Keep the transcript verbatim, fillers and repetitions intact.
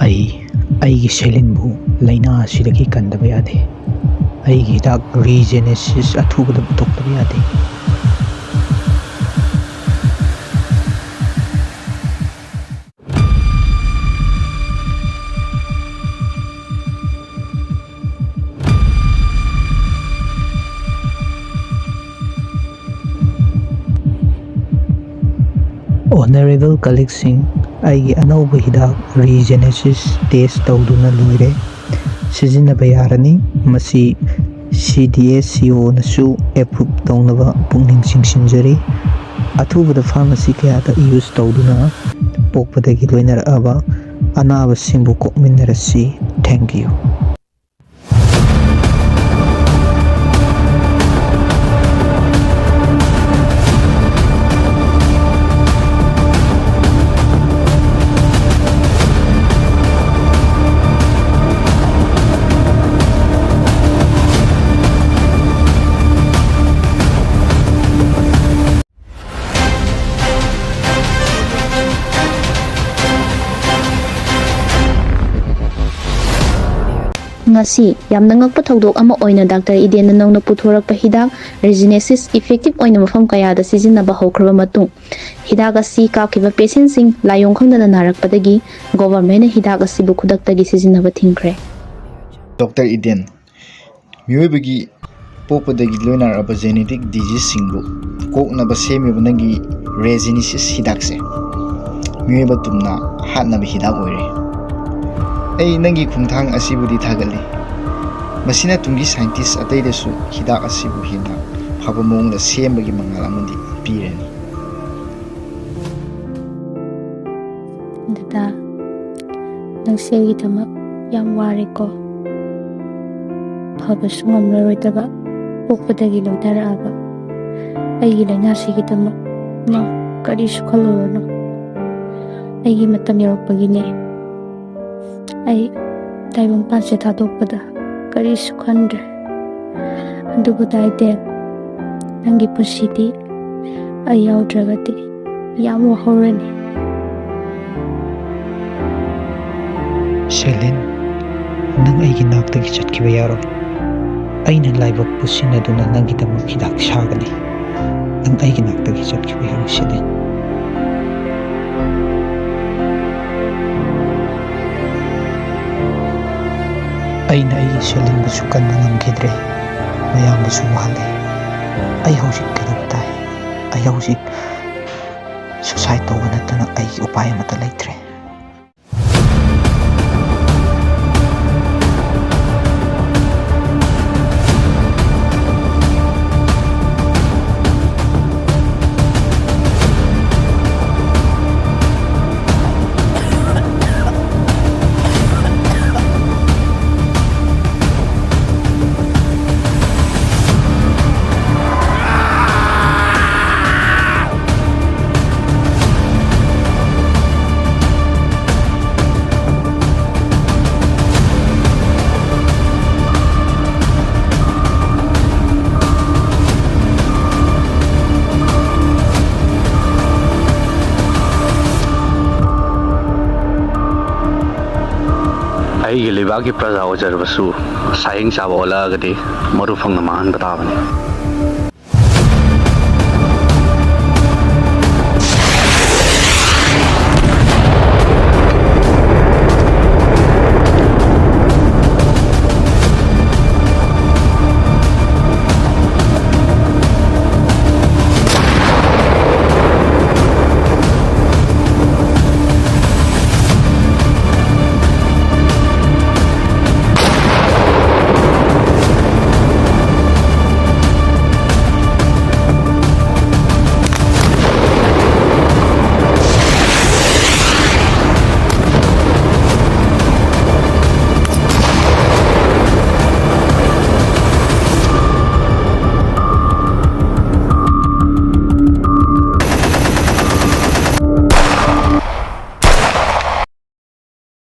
ꯑꯩ ꯑꯩꯒꯤ ꯁꯦꯂꯤꯟꯕꯨ ꯂꯥꯏꯅꯥ ꯑꯁꯤꯗꯒꯤ ꯀꯟꯗꯕ ꯌꯥꯗꯦ꯫ ꯑꯩꯒꯤ ꯍꯤꯗꯥꯛ ꯔꯤꯖꯦꯅꯦꯁꯤꯁ ꯑꯊꯨꯕꯗ ꯄꯨꯊꯣꯛꯇꯕ ꯌꯥꯗꯦ꯫ Honourable colleagueꯁꯤꯡ, ꯑꯩꯒꯤ ꯑꯅꯧꯕ ꯍꯤꯗꯥꯛ ꯔꯤꯖꯦꯅꯦꯁꯤꯁ ꯇꯦꯁ ꯇꯧꯗꯨꯅ ꯂꯣꯏꯔꯦ꯫ ꯁꯤꯖꯤꯟꯅꯕ ꯌꯥꯔꯅꯤ꯫ ꯃꯁꯤ ꯁꯤ ꯗꯤ ꯑꯦꯁ ꯁꯤ ꯑꯣꯅꯁꯨ ꯑꯦꯄ꯭ꯔꯨꯞ ꯇꯧꯅꯕ ꯄꯨꯛꯅꯤꯡ ꯆꯤꯡꯁꯤꯟꯖꯔꯤ꯫ ꯑꯊꯨꯕꯗ ꯐꯥꯔꯃꯥꯁꯤ ꯀꯌꯥꯗ ꯌꯨꯁ ꯇꯧꯗꯨꯅ ꯄꯣꯛꯄꯗꯒꯤ ꯂꯣꯏꯅꯔꯛꯑꯕ ꯑꯅꯥꯕꯁꯤꯡꯕꯨ ꯀꯣꯛꯃꯤꯟꯅꯔꯁꯤ꯫ Thank you꯫ ꯉꯁꯤ ꯌꯥꯝꯅ ꯉꯛꯄ ꯊꯧꯗꯣꯛ ꯑꯃ ꯑꯣꯏꯅ ꯗꯥꯛꯇꯔ ꯏꯗꯦꯟꯅ ꯅꯧꯅ ꯄꯨꯊꯣꯔꯛꯄ ꯍꯤꯗꯥꯛ ꯔꯤꯖꯤꯅꯦꯁꯤꯁ ꯏꯐꯦꯛꯇꯤꯚ ꯑꯣꯏꯅ ꯃꯐꯝ ꯀꯌꯥꯗ ꯁꯤꯖꯤꯟꯅꯕ ꯍꯧꯈ꯭ꯔꯕ ꯃꯇꯨꯡ, ꯍꯤꯗꯥꯛ ꯑꯁꯤ ꯀꯥꯞꯈꯤꯕ ꯄꯦꯁꯦꯟꯁꯤꯡ ꯂꯥꯏꯑꯣꯡ ꯈꯪꯗꯅ ꯅꯥꯔꯛꯄꯗꯒꯤ ꯒꯣꯚꯔꯟꯃꯦꯟꯠꯅ ꯍꯤꯗꯥꯛ ꯑꯁꯤꯕꯨ ꯈꯨꯗꯛꯇꯒꯤ ꯁꯤꯖꯤꯟꯅꯕ ꯊꯤꯡꯈ꯭ꯔꯦ꯫ ꯗꯣꯛꯇꯔ ꯏꯗꯦꯟ, ꯃꯤꯑꯣꯏꯕꯒꯤ ꯄꯣꯛꯄꯗꯒꯤ ꯂꯣꯏꯅꯔꯛꯑꯕ ꯖꯦꯅꯦꯇꯤꯛ ꯗꯤꯖꯤꯖꯁꯤꯡꯕꯨ ꯀꯣꯛꯅꯕ ꯁꯦꯝꯃꯤꯕ ꯅꯪꯒꯤ ꯔꯦꯖꯤꯅꯤꯁꯤꯁ ꯍꯤꯗꯥꯛꯁꯦ ꯃꯤꯑꯣꯏꯕ ꯇꯨꯝꯅ ꯍꯥꯠꯅꯕ ꯍꯤꯗꯥꯛ ꯑꯣꯏꯔꯦ꯫ ꯑꯩ ꯅꯪꯒꯤ ꯈꯣꯡꯊꯥꯡ ꯑꯁꯤꯕꯨꯗꯤ ꯊꯥꯒꯠꯂꯤ꯫ ꯃꯁꯤꯅ ꯇꯨꯡꯒꯤ ꯁꯥꯏꯟꯇꯤꯁ ꯑꯇꯩꯗꯁꯨ ꯍꯤꯗꯥꯛ ꯑꯁꯤꯕꯨ ꯍꯦꯟꯅ ꯐꯕ ꯃꯑꯣꯡꯗ ꯁꯦꯝꯕꯒꯤ ꯃꯉꯥꯜ ꯑꯃꯗꯤ ꯄꯤꯔꯅꯤ꯫ ꯗꯗꯥ, ꯅꯪꯁꯦ ꯑꯩꯒꯤꯗꯃꯛ ꯌꯥꯝ ꯋꯥꯔꯦꯀꯣ꯫ ꯐꯕꯁꯨ ꯉꯝꯂꯔꯣꯏꯗꯕ, ꯄꯣꯛꯄꯗꯒꯤ ꯂꯣꯏꯅꯔꯛꯑꯕ ꯑꯩꯒꯤ ꯂꯥꯏꯅꯥꯁꯤꯒꯤꯗꯃꯛ ꯅꯪ ꯀꯔꯤꯁꯨ ꯈꯜꯂꯨꯔꯅꯨ꯫ ꯑꯩꯒꯤ ꯃꯇꯝ ꯌꯧꯔꯛꯄꯒꯤꯅꯦ꯫ ꯑꯩ ꯇꯥꯏꯕꯪꯄꯥꯟꯁꯦ ꯊꯥꯗꯣꯛꯄꯗ ꯀꯔꯤꯁꯨ ꯈꯟꯗ꯭ꯔꯦ꯫ ꯑꯗꯨꯕꯨ ꯗꯥ ꯏꯗꯦꯟ, ꯅꯪꯒꯤ ꯄꯨꯟꯁꯤꯗꯤ ꯑꯩ ꯌꯥꯎꯗ꯭ꯔꯒꯗꯤ ꯌꯥꯝ ꯋꯥꯍꯧꯔꯅꯤ꯫ ꯁꯦꯂꯤꯟ, ꯅꯪ ꯑꯩꯒꯤ ꯅꯥꯛꯇꯒꯤ ꯆꯠꯈꯤꯕ ꯌꯥꯔꯣꯏ꯫ ꯑꯩꯅ ꯂꯥꯏꯕꯛꯄꯨ ꯁꯤꯟꯅꯗꯨꯅ ꯅꯪꯒꯤꯗꯃꯛ ꯍꯤꯗꯥꯛ ꯁꯥꯒꯅꯤ꯫ ꯅꯪ ꯑꯩꯒꯤ ꯅꯥꯛꯇꯒꯤ ꯆꯠꯈꯤꯕ ꯌꯥꯔꯣꯏ, ꯁꯦꯂꯤꯟ꯫ ꯑꯩꯅ ꯑꯩꯒꯤ ꯁꯦꯂꯤꯟꯕꯨꯁꯨ ꯀꯟꯕ ꯉꯝꯈꯤꯗ꯭ꯔꯦ, ꯃꯌꯥꯝꯕꯨꯁꯨ ꯋꯥꯍꯜꯂꯦ꯫ ꯑꯩ ꯍꯧꯖꯤꯛ ꯀꯩꯗꯧꯕ ꯇꯥꯏ? ꯑꯩ ꯍꯧꯖꯤꯛ ꯁꯨꯁꯥꯏꯗ ꯇꯧꯕ ꯅꯠꯇꯅ ꯑꯩꯒꯤ ꯎꯄꯥꯏ ꯑꯃꯠꯇ ꯂꯩꯇ꯭ꯔꯦ꯫ ꯑꯩꯒꯤ ꯂꯩꯕꯥꯛꯀꯤ ꯄ꯭ꯔꯖꯥ ꯑꯣꯏꯖꯔꯕꯁꯨ, ꯁꯥꯍꯤꯡ ꯆꯥꯕ ꯑꯣꯜꯂꯛꯑꯒꯗꯤ ꯃꯔꯨ ꯐꯪꯅ ꯃꯥꯡꯍꯟꯕ ꯇꯥꯕꯅꯤ꯫